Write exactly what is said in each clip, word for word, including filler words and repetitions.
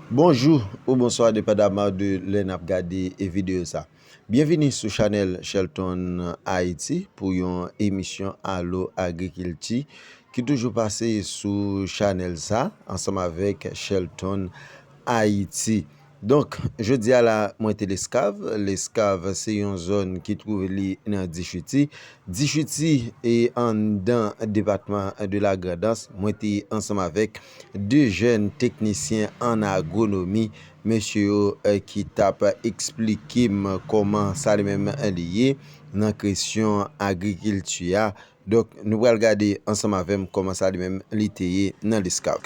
Bonjou ou bonswa, depandaman de lè n ap gade e videyo sa. Byenvini sou chanèl Shelton Haïti pou yon emisyon Alo Agrikilti ki toujou pase sou chanèl sa ansanm avèk Shelton Haïti. Donk, jodi a la, mwen te Leskav. Leskav se yon zòn ki twouve li nan Dichiti. Dichiti e anndan depatman de Lagrandans. Mwen te ansanm avèk de jèn teknisyen an agwonomi, mesye yo, eh, ki t ap eksplike m kòman sa li menm li ye nan kesyon agrikilti a. Donk, nou pral gade ansanm avè m kòman sa li menm li te ye nan Leskav.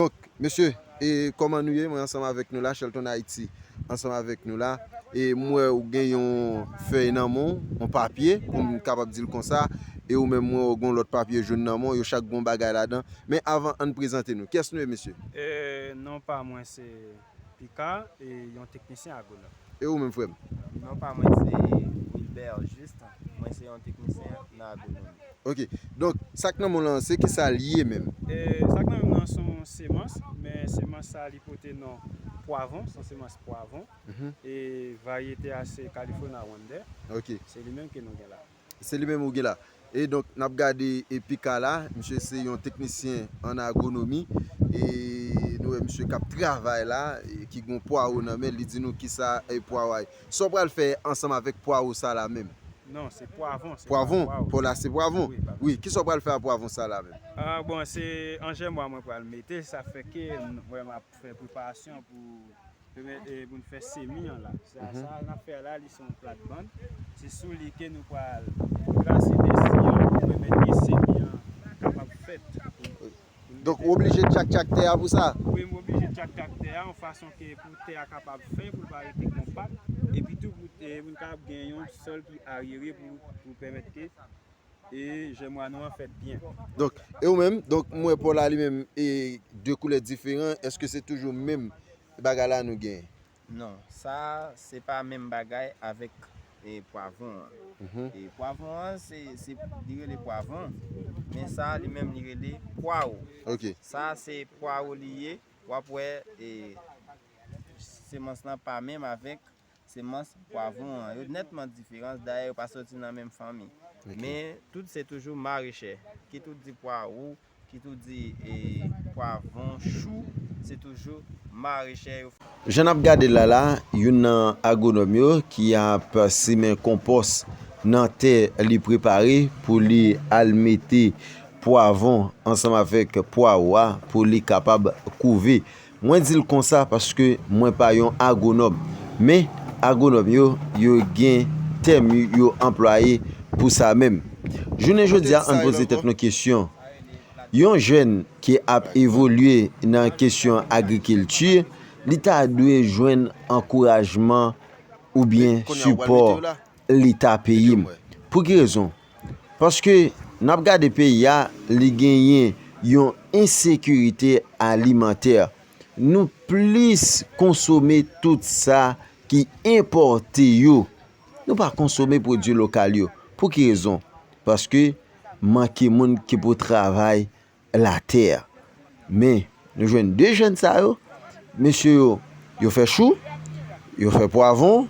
Donk, mesye, e kòman nou ye? Mwen ansanm avèk nou la, Shelton Haïti ansanm avèk nou la. E m wè ou gen yon fèy nan men w, yon papye, pou m kapab di l konsa. E ou menm, mwen wè ou gen yon lòt papye jòn nan men w, yo chak gen yon bagay ladan. Men avan, ann prezante nou. Kiyès nou ye, mesye? E, non pa mwen se Pika, e yon teknisyen agwonòm. E ou menm, frè m? Non pa mwen se Wilbert Juste, mwen se yon teknisyen nan agwonomi. Ok. Donk, sa k nan men w lan, se ki sa l ye menm? E sa k nan men m nan se yon semans, men semans sa li pote non pwavon, se yon semans pwavon. Mhm. E varyete a se California Wonder. Ok. Se li menm ke nou gen la. Se li menm ou gen la. E donk, n ap gade e Pika la, misye se yon teknisyen an agwonomi. E nou wè misye k ap travay la, e ki gen yon pwawo nan men l, li di nou kisa e pwawo a ye. Sa w pral fè ansanm avèk pwawo sa la menm? Non, se pwavon, se pa pwawo. Pwavon? Pwawo la se pwavon? Wi, papa. Wi, kisa w pral fè a pwavon sa la menm? Ah, bon, se anjèmwa mwen pral mete, sa fè ke m, wè m ap fè preparasyon pou pèmèt, e, pou n fè semi an la. Sa, mhm, sa n ap fè la, li se yon platbann. Se sou li ke nou pral trase de si an pou pèmèt ke semi an kapab fèt. Donk, ou oblije tchak tchak tè a pou sa? Wi, m oblije tchak tchak tè a, yon fason ke pou tè a kapab fen, pou l pa rete konpak, epi tou pou, e, pou n kapab gen yon sòl ki aryere pou, pou pèmèt ke e jèmwa nou an fèt byen. Donk, e ou menm? Donk, m wè pa w la li menm, e de koulè diferan. Èske se toujou menm bagay la nou genyen? Non, sa se pa menm bagay avèk, e, pwavon an. Mhm. E pwavon an, se, se, li rele pwavon, men sa li menm li rele pwawo. Ok. Sa se pwawo li ye, w ap wè, e, semans lan pa menm avèk semans pwavon an. Yo nètman diferan, dayè yo pa soti nan menm fanmi. Ok. Men tout se toujou marechè. Kit ou di pwawo, kit ou di, e, pwavon, chou, se toujou marechè yo. Jan n ap gade la la, youn nan agwonòm yo ki ap simen konpòs nan tè li prepare pou li al mete pwavon ansanm avèk pwawo a pou li kapab kouve. Mwen di l konsa paske mwen pa yon agwonòm. Men, agwonòm yo, yo gen tèm yo anplwaye pou sa menm. Jounen jodi a, ann poze tèt nou kesyon. Yon jèn ki ap evolye nan kesyon agrikilti, li ta dwe jwenn ankourajman oubyen sipò Leta peyi m. Pou ki rezon? Paske n ap gade peyi a, li genyen yon ensekirite alimantè. Nou plis konsome tout sa ki enpòte yo. Nou pa konsome pwodui lokal yo. Pou ki rezon? Paske manke moun ki pou travay latè. Men, nou jwenn de jèn sa yo, mesye yo, yo fè chou, yo fè pwavon,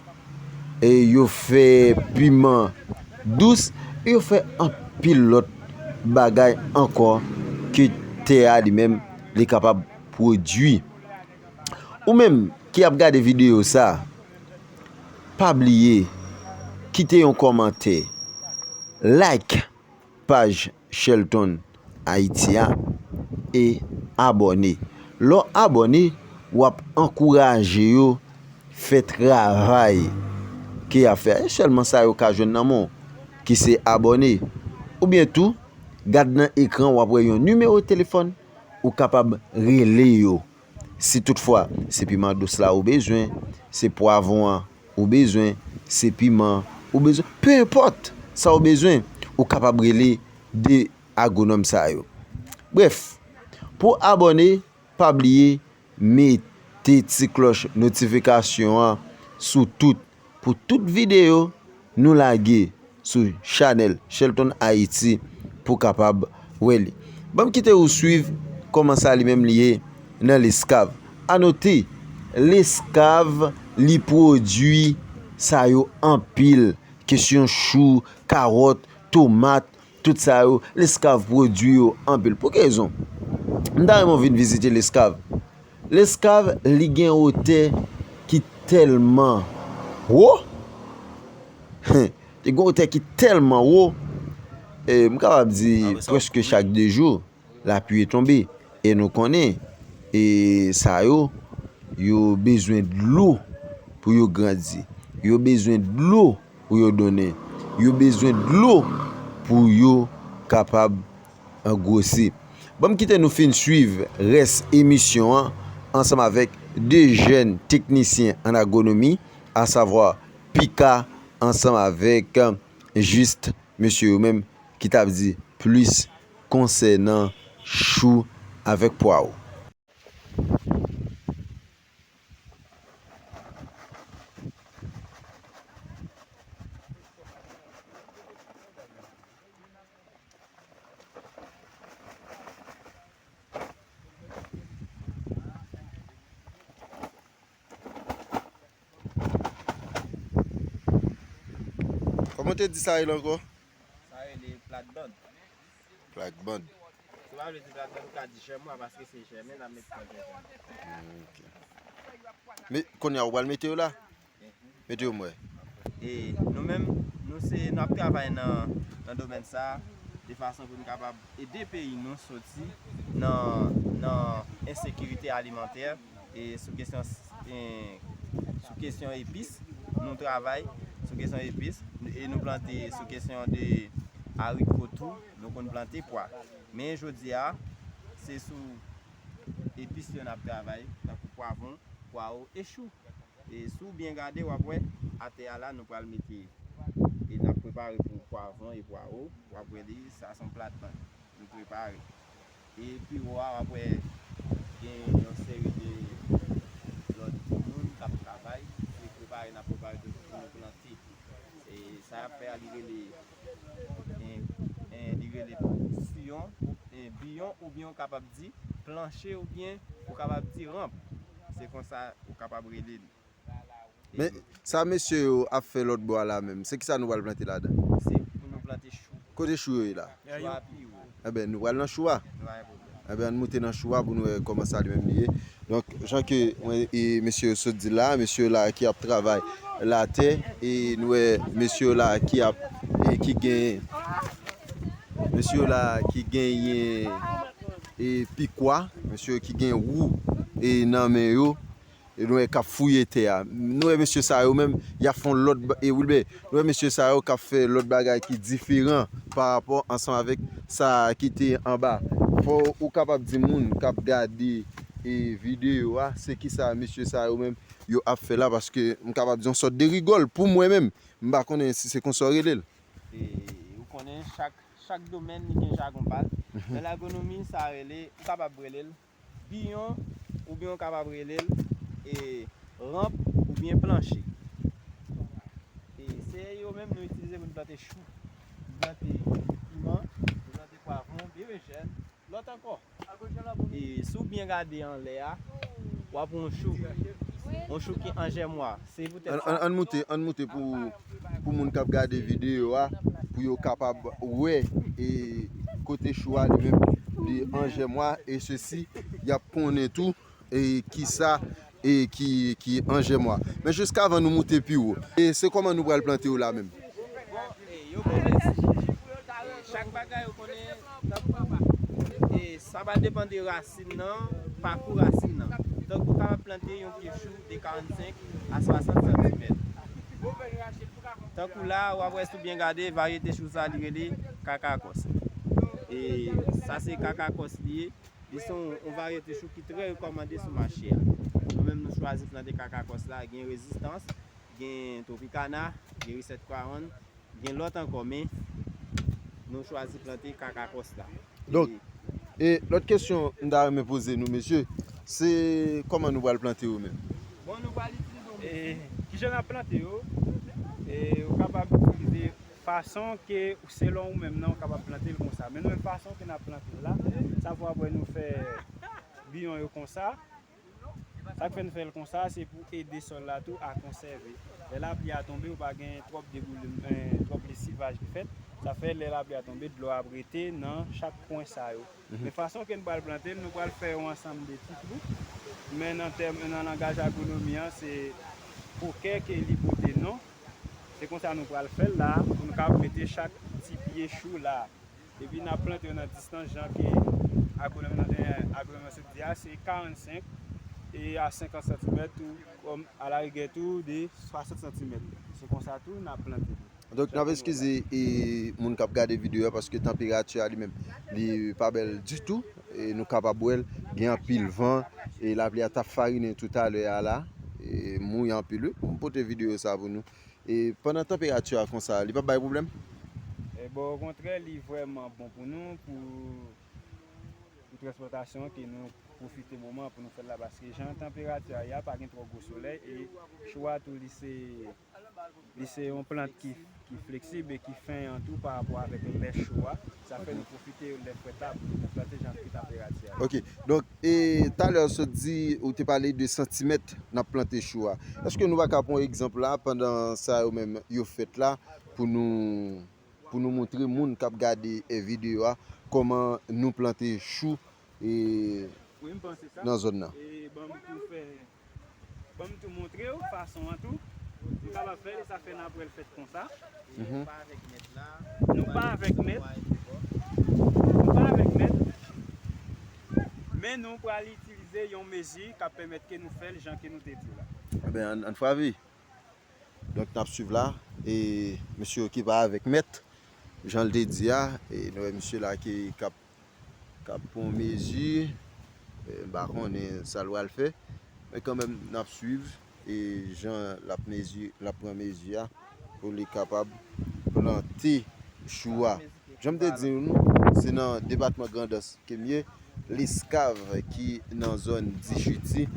e yo fè piman dous, e yo fè anpil lòt bagay ankò ke tè a li menm li kapab pwodui. Ou menm ki ap gade videyo sa, pa bliye kite yon kòmantè, like paj Shelton Haïti a e abòne. Lè w abòne, w ap ankouraje yo fè travay ke y ap fè a. E sèlman sa yo ka jwenn nan men w, ki se abòne. Oubyen tou, gad nan ekran, w ap wè yon nimewo telefòn, ou kapab rele yo. Si toutfwa se piman dous la ou bezwen, se pwavon an ou bezwen, se piman ou bezwen, pe enpòt sa ou bezwen, ou kapab rele de agwonòm sa yo. Brèf, pou abòne, pa bliye mete ti klòch notifikasyon an sou tout, pou tout videyo nou lage sou chanèl Shelton Haïti pou kapab wè li. Ban m kite ou swiv kòman sa li menm li ye nan Leskav. A note, Leskav, li pwodui sa yo anpil. Kesyon chou, kawòt, tomat, tout sa yo, Leskav pwodui yo anpil. Pou ki rezon? M ta renmen w vin vizite Leskav. Leskav, li gen wotè ki tèlman wo. Li gen wotè ki tèlman wo. E, m kapab di prèske chak de jou, lapli tonbe. E nou konnen, e sa yo, yo bezwen dlo pou yo grandi. Yo bezwen dlo pou yo donnen. Yo bezwen dlo pou yo kapab gwosi. Ban m kite nou fin swiv rès emisyon an ansanm avèk de jèn teknisyen an agwonomi, asavwa Pika ansanm avèk Juste, mesye yo menm ki t ap di plis konsènan chou avèk pwawo. Kòman w te di sa rele ankò? Sa rele platband. Platband. Sa pa vle di platband, ou ka di jèmwa paske se jèmen n ap mete nan jèmwa. Hmm, ok. Men kounye a ou pral mete yo la? Mete yo m wè. E nou menm, nou se, n ap travay nan, nan domèn sa a, de fason pou n kapab ede peyi nou soti nan, nan ensekirite alimantè. E sou kesyon, e sou kesyon epis, nou travay sou kesyon epis, e nou plante sou kesyon de ariko tou, nou konn plante pwa. Men jodi a, se sou epis yo n ap travay, tankou pwavwon, pwawo e chou. E si w byen gade, w ap wè, atè a la, nou pral mete, e n ap prepare pou pwavwon e pwawo, w ap wè li, sa se yon platband nou prepare. E pi wo a, w ap wè, gen yon seri de lòt moun k ap travay, e prepare, n ap prepare toujou pou nou plante. E sa y ap fè a, li rele, e, e, li rele siyon, ou, e, biyon, oubyen ou kapab di planche, oubyen ou kapab di ranp. Se konsa ou kapab rele li. Men, sa mesye yo ap fè lòt bò a la menm, se kisa nou pral plante ladan? Se pou nou plante chou. Kote chou yo ye la? Chou a pi wo. Enben, nou pral nan chou a. Pa gen pwoblèm. Enben, ann moute nan chou a pou nou wè kòman sa li menm li ye. Donk, jan ke mwen e mesye yo sot di la, mesye yo la ki ap travay latè, e nou wè mesye yo la ki ap, e ki gen, mesye yo la ki genyen, e pikwa, mesye yo ki gen wou, e nan men yo, e nou wè k ap fouye tè a. Nou wè mesye sa yo menm, y ap fè yon lòt ba-, e Wilbè, nou wè mesye sa yo k ap fè lòt bagay ki diferan pa rapò ansanm avèk sa ki te anba. Fò ou kapab di moun k ap gade, e videyo a, se kisa mesye sa yo menm yo ap fè la, paske m kapab di yon sòt de rigòl pou mwen menm. M pa konnen si se konsa w rele l. E ou konnen chak, chak domèn li gen jagon pa l. Mhm. Nan lagwonomi, sa rele, ou kapab rele l biyon, oubyen w kapab rele l, e, ranp oubyen planche. E se yo menm nou itilize pou n plante chou, nou plante piman, nou plante pwavwon, berejèn, lòt ankò. E si w byen gade anlè a, w ap wè yon chou, yon chou ki an jèmwa. Se poutèt sa. Ann, ann, ann moute, ann moute pou, pou moun k ap gade videyo a, pou yo kapab wè, e, kote chou a li menm, li an jèmwa, e sesi, y ap konnen tou, e, kisa, e, ki, ki an jèmwa. Men jiskavan nou moute pi wo, e se kòman nou pral plante yo la menm? Bon, e, yo konnen, e, chak bagay yo konnen, tankou, e, sa va depann de rasin nan, pakou rasin nan. Tankou w kapab plante yon pye chou de karannsenk a swasant santimèt. Tankou la, w ap wè si w byen gade, varyete chou sa, li rele kakakòs. E sa se kakakòs li ye. Li se yon, yon varyete chou ki trè rekòmande sou mache a. Nou menm, nou chwazi plante kakakòs la, gen Rezistans, gen Tropicana, gen Reset Crown, gen lòt ankò, men nou chwazi plante kakakòs la. Donk, e, e lòt kesyon m ta renmen poze nou, mesye, se kòman nou pral plante yo menm? Bon, nou pral itilize yon... E, kijan n ap plante yo? E, ou kapab itilize fason ke, selon ou menm nan, ou kapab plante l konsa. Men nou menm, fason ke n ap plante l la, sa fè w ap wè nou fè biyon yo konsa. Sa k fè n fè l konsa, se pou ede sòl la tou a konsève. Lè lapli a tonbe, ou pa gen twòp deboule, eh, twòp lesivaj ki fèt. Sa fè lè lapli a tonbe, dlo ap rete nan chak kwen sa yo. Men fason ke n pral plante l, nou pral fè yon ansanm de ti twou. Men nan tèm, nan langaj agronomi an, se pokè ke li pote non. Se konsa nou pral fè l la, pou nou kapab mete chak ti pye chou la. Epi n ap plante yo nan distans jan ke agwonòm nan, eh, agwonòm nan sot di a, se karannsenk e a senkant santimèt tou, kòm alarigè tou de swasant santimèt. Se konsa tou n ap plante li. Donk, n ap eskize e, moun k ap gade videyo a, paske tanperati a li menm, li pa bèl ditou. E nou kapab wè l, gen anpil van, e lapli a t ap farinen toutalè a la, e mouye anpil, wi, pou m pote videyo sa pou nou. E pandan tanperati a konsa, li p ap bay pwoblèm? E bon, okontrè, li vrèman bon pou nou, pou, pou transpòtasyon, ke nou pwofite moman pou nou fè l la, paske jan tanperati a ye a, pa gen twò gwo solèy, e chou a tou, li se, li se yon plant ki, ki fleksib e ki fen an tou pa rapò avèk lè cho a. Sa fè nou pwofite lè frèt la pou nou plante jan ke tanperati a ye. Ok, donk, e talè w sot di, ou te pale de santimèt n ap plante chou a. Èske nou pa ka pran yon egzanp la, pandan sa yo menm yo fèt la, pou nou, pou nou montre moun k ap gade, e, videyo a, kòman nou plante chou, e, Wi, m panse sa. Nan zòn nan? E ban m tou fè, ban m tou montre w fason an tou. Nou kapab fè l, e sa fè n ap wè l fèt konsa. Mhm. Nou pa avèk mèt. Nou pa avèk mèt. Men nou pral itilize yon mezi k ap pèmèt ke nou fè l jan ke nou te di w la. Eben, ann, ann frape. Donk, n ap swiv la. E mesye yo ki pa avèk mèt, jan l te di a, e nou wè mesye la ki, k ap, k ap pran mezi, e m pa konnen sa l pral fè, men kanmenm, n ap swiv, e jan l ap mezi, l ap pran mezi a, pou li kapab plante chou a. Jan m te di nou, se nan depatman Grandans ke m ye, Leskav ki nan zòn Dichiti,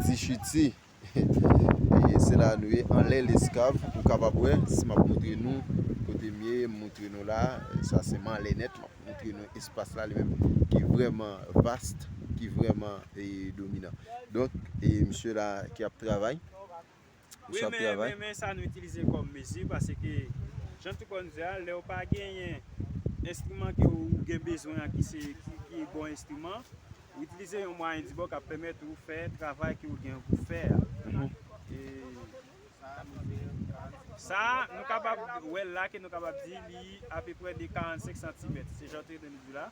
Dichiti, e se la nou ye, anlè Leskav, ou kapab wè, si m ap montre nou kote m ye, m montre nou la, sa se m anlè nèt, m ap montre nou espas la li menm, ki vrèman vast, ki vrèman, e, dominan. Donk, e, misye la ki ap travay, Wi, men, men, men sa nou itilize kòm mezi, paske, jan tout kò nou di a, lè w pa genyen enstriman ke w gen bezwen an, ki se, ki, ki bon enstriman, ou itilize yon mwayen dibò k ap pèmèt ou fè travay ke w gen pou fè a. Mhm. E sa, nou kapab wè l la, ke nou kapab di li apeprè de karannsenk santimèt. Se jan w te di la,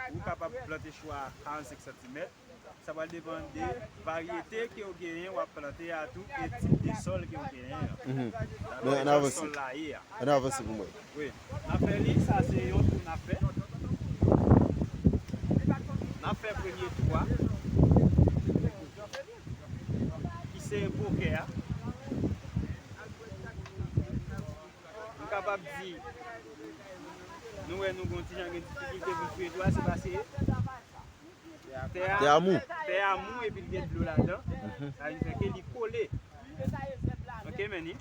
ou kapab plante chou a karannsenk santimèt. Sa pral depann de varyete ke w genyen w ap plante a tou e tip de sòl ke w genyen an. Mhm. Sa pral depann de jan sòl la ye a. Ann avanse pou mwen. Wi. N ap fè li, sa se yon twou n ap fè. N ap fè premye twou a, ki se pokè a. Nou kapab di, nou wè nou gon ti jan gen difikilte pou fouye twou a, se paske Tè a, tè a mou. Tè a mou epi l gen dlo ladan. Mhm. Sa vin fè ke li kole. Ok, men ni.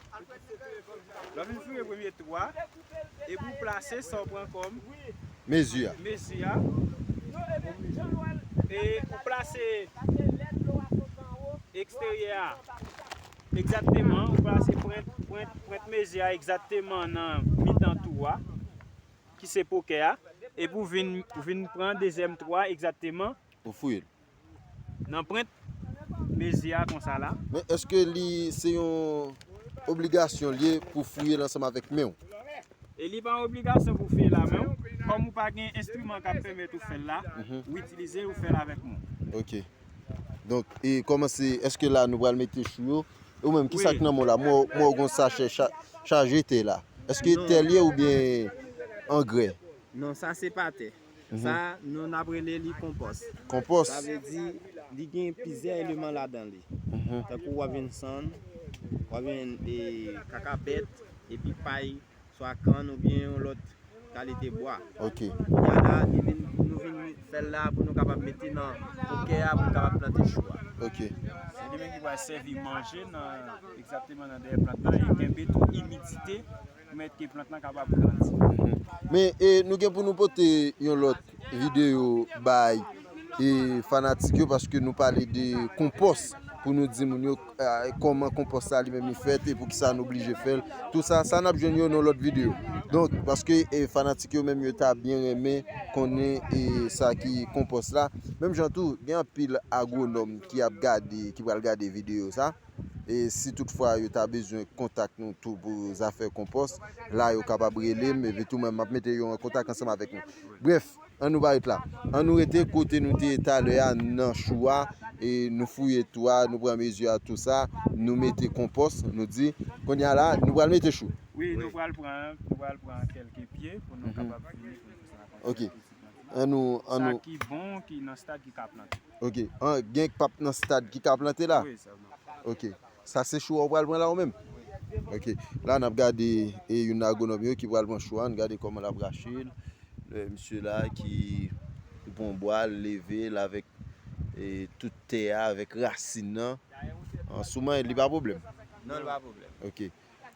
Lè w fin foure premye twou a, epi w plase sa w pran kòm mezi a. Mezi a. E ou plase eksteryè a egzakteman, ou plase pwent, pwent, pwent mezi a egzakteman nan mitan twou a. Ki se pokè a, epi w vin, w vin pran dezyèm twou a egzakteman. Ou fouye l. Nan pwent mezi a konsa la. Men èske li se yon obligasyon li ye pou fouye l ansanm avèk men w? E li pa yon obligasyon pou fouye l a men w. Kòm ou pa gen enstriman k ap pèmèt ou fè l la, mhm, ou itilize, ou fè l avèk men w. Ok. Donk, e kòman se, èske la nou pral mete chou yo? E ou menm, kisa k nan men w la? Mwen, mwen, w gon sachè cha-, chaje tè la. Èske tè l ye oubyen angrè? Non, sa se pa tè. Mhm. Sa, nou, n ap rele li konpòs. Konpòs. Sa vle di, li gen plizyè eleman ladan li. Mhm. Tankou w ap jwenn sann, w ap jwenn, e, kaka bèt, epi pay, swa kann oubyen yon lòt kalite bwa. Ok. Kounye a la, li vin, nou vin fè l la pou nou kapab mete nan pokè a, pou nou kapab plante chou a. Ok. Se li menm ki pral sèvi manje nan, egzakteman nan dèyè plant la, e kenbe tou imidite, pèmèt ke plant lan kapab grandi. Mhm. Men, e, nou gen pou nou pote yon lòt videyo bay, e, fanatik yo, paske nou pale de konpòs. pou nou di moun yo, eh, kòman konpòs sa li menm li fèt e poukisa nou oblije fè l. Tout sa, sa n ap jwenn yo nan lòt videyo. Donk, paske, eh, fanatik yo menm yo ta byen renmen konnen, eh, sa ki konpòs la. Menm jan tou, gen anpil agwonòm ki ap gade, ki pral gade videyo sa. E si toutfwa yo ta bezwen kontak nou tou pou zafè konpòs, la yo kapab rele m, epi tou mwen m ap mete yo an kontak ansanm avèk nou. Brèf, ann nou pa ret la. Ann nou rete kote nou te ye talè a nan chou a, e nou fouye tou a, nou pran mezi a tou sa, nou mete konpòs, nou di, kounye a la, nou pral mete chou. Wi, nou pral pran, nou pral pran kèlke pye pou nou kapab fini pou nou fè sa. Ok. Ann nou, ann nou. Sa ki bon, ki nan stad, ki ka plante. Ok. An, gen k p ap nan stad, ki ka plante la? Wi, sèlman. Ok. Sa se chou a w pral pran la ou menm? Ok. La n ap gade e youn nan agwonòm yo ki pral pran chou a, n gade kòman l ap rache l. E, misye la ki pran bwa l, leve l avèk, e, tout tè a, avèk rasin nan. An, sou manyen li pa pwoblèm? Non, li pa pwoblèm. Ok.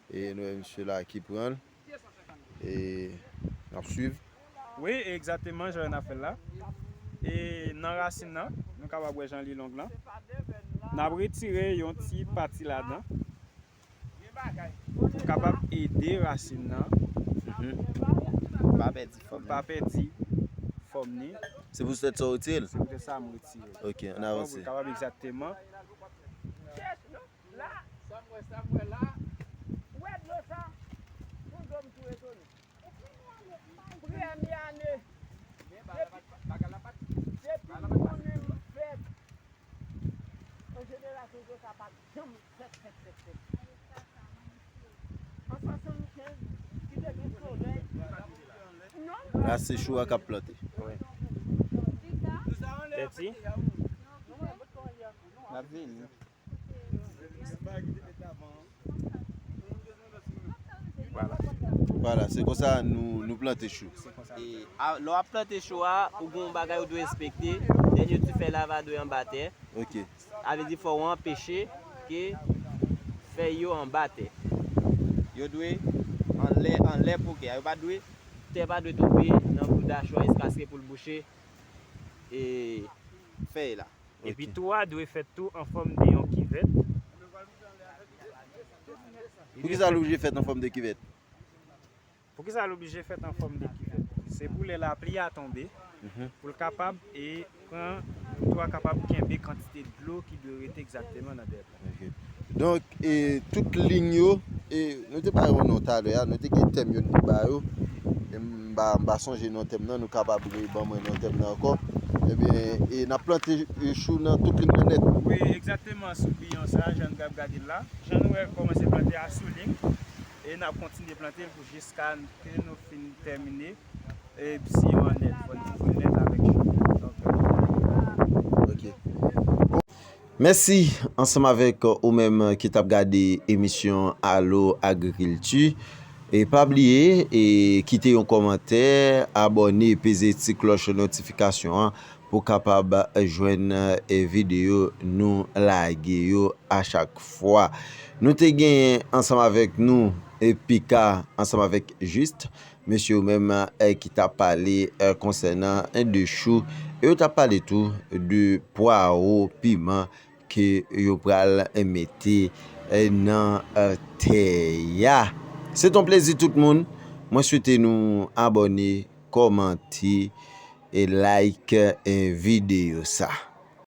E nou wè misye la ki pran l. E n ap swiv. Wi, egzakteman jan n ap fè l la. E nan rasin nan, nou kapab wè jan li long lan. N ap retire yon ti pati ladan pou kapab ede rasin nan. Mhm. Pa pèdi fòm li. Pa pèdi fòm li. Se poutèt sa w retire l? Se poutèt sa m retire l. Ok, ann avanse. Pou l kapab egzakteman. La, sa m wè, sa m wè la. Ou wè dlo sa? Yon dlo m tou etone. Premye ane. Depi, depi m konnen m fèt. An jeneral, dlo sa pa t janm fèt, fèt, fèt, fèt. An swasannkenz, ki te gen solèy. Non. La, se chou a k ap plante. Wi. Tèti. N ap vini. Vwala. Vwala, se konsa nou, nou plante chou. E, a, lè w ap plante chou a, ou gen yon bagay ou dwe respekte. Dènye ti fèy la va dwe anba tè. Ok. Sa vle di fò w anpeche ke fèy yo anba tè. Yo dwe anlè, anlè pokè a. Yo pa dwe, tè pa dwe tonbe nan bouda chou a jiskaske pou l bouche, e, fèy la. Epi tou a dwe fèt tou an fòm de yon kivèt. Poukisa l oblije fèt an fòm de kivèt? Poukisa l oblije fèt an fòm de kivèt? Se pou lè lapli a tonbe, pou l kapab e pran, tou a kapab kenbe kantite dlo ki dwe rete egzakteman nan tè a. Ok. Donk, e, tout liy yo, e, nou te ba yo non talè a, nou te gen tèm yo nou te ba yo. E m pa, m pa sonje non tèm nan, nou kapab re ban mwen non tèm nan ankò. Ebyen, e n ap plante, e, chou nan tout liy nan nèt. Wi, egzakteman, sou biyon sa, jan n ap gade l la. Jan nou wè, kòmanse plante a sou liy, e n ap kontinye plante l pou jiska ke nou fin tèmine, e, biyon an nèt, fò n fin nèt avèk chou. Donk, euh, ok. Mèsi ansanm avèk ou menm ki t ap gade emisyon Alo Agrikilti. E pa bliye, e kite yon kòmantè, abòne, peze ti klòch notifikasyon an pou w kapab jwenn, e, videyo nou lage yo a chak fwa. Nou te genyen ansanm avèk nou, e, Pika ansanm avèk Juste, mesye yo menm, e, ki t ap pale, e, konsènan, e, de chou, e yo t ap pale tou de pwawo, piman ke yo pral mete, e, nan, e, tè a. Se t on plezi tout moun. Mwen swete nou abòne, kòmante e like, e, videyo sa.